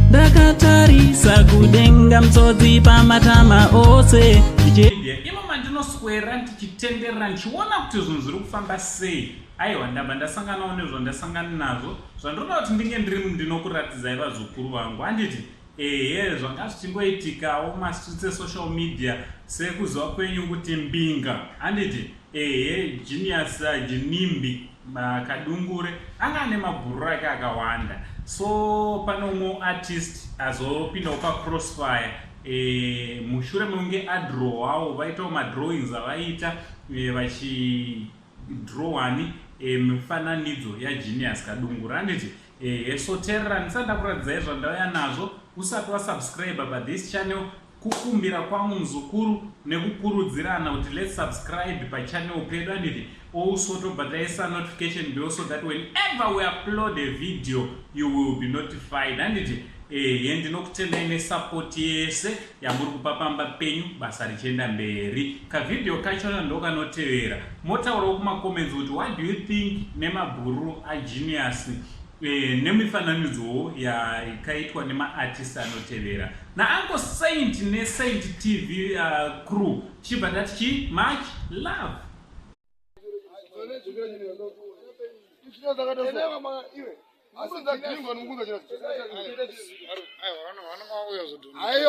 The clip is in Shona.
Ndakatarisa kudenga, musodzi pamatama ose. Imo mandinoswera ndichitenderera, ndichiona kuti zvinhu zviri kufamba sei. Aiwa, ndabva ndasanganawo nezvandasangana nazvo, zvandinoda kuti ndinge ndiri ndinokuratidzai, vazukuru vangu, handiti? Ehe, zvanga zvichingoitikawo mastreets esocial media, sekuziva kwenyu kuti mbinga, handiti? Ehe, Genius Ginimbi Kadungure anga ane mabhururu ake akawanda. So pane umwe artist azopindawo pacrossfire mushure mekunge adrowawo, vaitawo madrawings avaita vachidrowani mifananidzo yaGenius Kadungure, handiti? Ehe, so teerera, ndisati ndakuratidzai zvandauya nazvo, usati wasubscribe pathis channel, kukumbira kwangu, muzukuru, nekukurudzirana kuti let's subscribe pachannel pedu, handiti? Also tobva taisa notification bell so that whenever we upload a video you will be notified, handiti? Ehe, ndinokutendai nesupport yese yamuri kupa pamba penyu, basa richienda mberi. Kavhidhiyo kachona ndo kanotevera. Motaurawo kumacomments kuti what do you think nemabhururu aGenius nemifananidzowo yakaitwa nemaartist anotevera naUncle Saint neSaint TV crew. Chibva ndati chi much love. Aiwa.